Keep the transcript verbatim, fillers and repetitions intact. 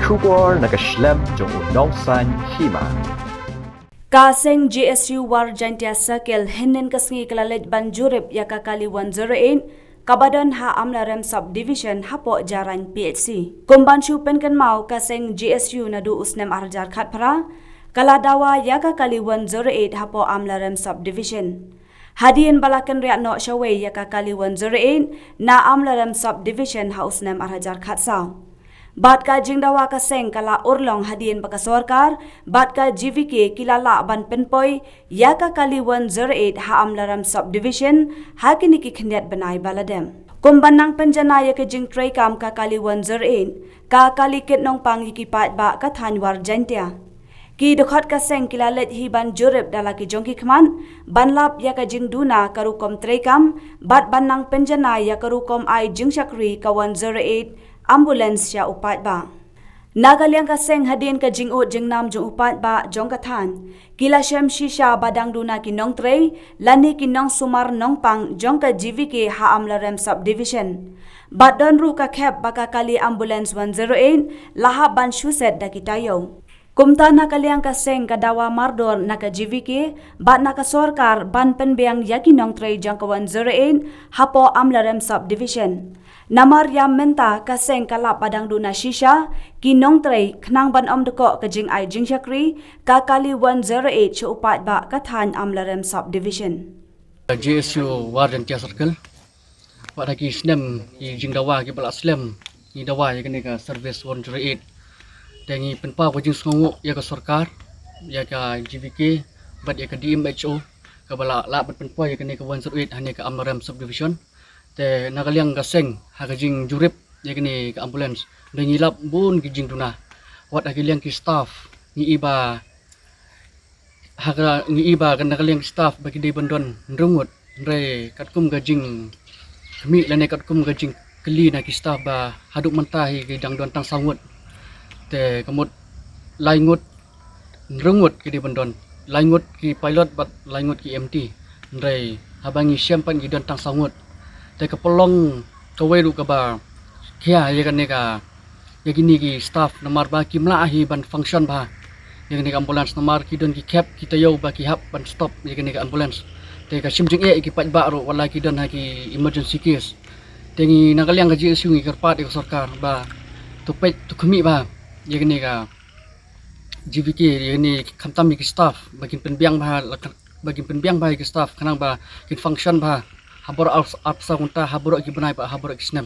Khubor na ka shlem jong u nongsaiñ hima. Ka seng G S U War Jaintia Circle hynnin ka sngi ka la leit ban jurip ïa ka kali one zero eight kaba don ha Amlarem Subdivision hapoh Jarain P H C. Kum ban shu pynkynmaw, ka seng G S U naduh u snem ar hajar khatphra ka la dawa ïa ka kali one zero eight hapoh Amlarem Subdivision. Hadien ba la kynriah noh shawei ïa ka kali one zero eight na Amlarem Subdivision ha u snem ar hajar khatsaw. Bad ka jingdawa ka seng ka la urlong hadien ba ka sorkar bad ka G V K ki la lah ban pynpoi ïa ka kali one zero eight ha Amlarem Subdivision ha kine ki khyndiat bnai ba la dep. Kum ban nang pynjanai ïa ka jingtreikam ka kali one zero eight, ka kali kit nongpang ïa ki paidbah ka thaiñ War Jaintia, ki dkhot ka seng ki la leit hi ban jurip da la ki jong ki khmat ban lap ïa ka jingduna ka rukom treikam bad ban nang pynjanai ïa ka rukom ai jingshakri ka one zero eight ambulance sha u paidbah. Na ka liang ka seng, hadien ka jingud jingnam jong u paidbah jong ka thaiñ, ki la shem shisha ba dang duna ki nongtrei lane ki nongsumar nongpang jong ka G V K ha Amlarem Subdivision. Bad don ruh ka khep ba ka kali ambulance one zero eight la hap ban shu set da ki taïew. Kumta na ka liang ka seng ka dawa mardor na ka G V K bad na ka sorkar ban pynbiang ïa ki nongtrei jong ka one zero eight hapoh Amlarem Subdivision. Namar ïa mynta ka seng ka lap ba dang duna shisha ki nongtrei khnang ban ym dkoh ka jingai jingshakri ka kali one zero eight sha u paidbah ka thaiñ Amlarem Subdivision. G S U War Jaintia Circle. Wat ha ki snem ki jingdawa kiba la slem, ngi dawa ïa kane ka service one zero eight. Te ngi pynpaw ka jingsngewnguh ïa ka sorkar, ïa ka G V K bad ïa ka D M H O kaba la lah ban pynpaw ïa kane ka one zero eight hane ka Amlarem Subdivision. Te na ka liang ka seng, ha ka jingjurip ïa kane ka ambulance, da ngi lap bun ki jingduna. Wat ha ki liang ki staff, ngi i ba ha ka, ngi i ba ka na ka liang ki staff ba ki dei ban don hynriew ngut, hynrei katkum ka jingkhmih lane katkum ka jingkylli na ki staff ba haduh mynta hi ki dang don tang saw ngut. Te ka mut lai ngut, hynriew ngut ki dei ban don, lai ngut ki pilot bad lai ngut ki M T. Hynrei haba ngi shem pat ngi don tang saw ngut. Te ka pynlong kawei ruh kaba khia ïa kane ka, ïa kine ki staff namar ba kim lah hi ban function bha ïa kane ka ambulance namar ki don ki khep ki taïew ba ki hap ban stop ïa kane ka ambulance. Te ka shim jingeh ïa ki paidbah ruh wat la ki don ha ki emergency case. Te ngi na ka liang ka G S U ngi kyrpad ïa ka sorkar ba to peit to khmih bha ïa kane ka G V K, ïa kane khamtam ïa ki staff ba kin pynbiang bha la ka, ba kin pynbiang bha ïa ki staff khnang ba kin function bha ha baroh ar, arphew saw kynta, ha baroh ki bnai bad ha baroh ki snem.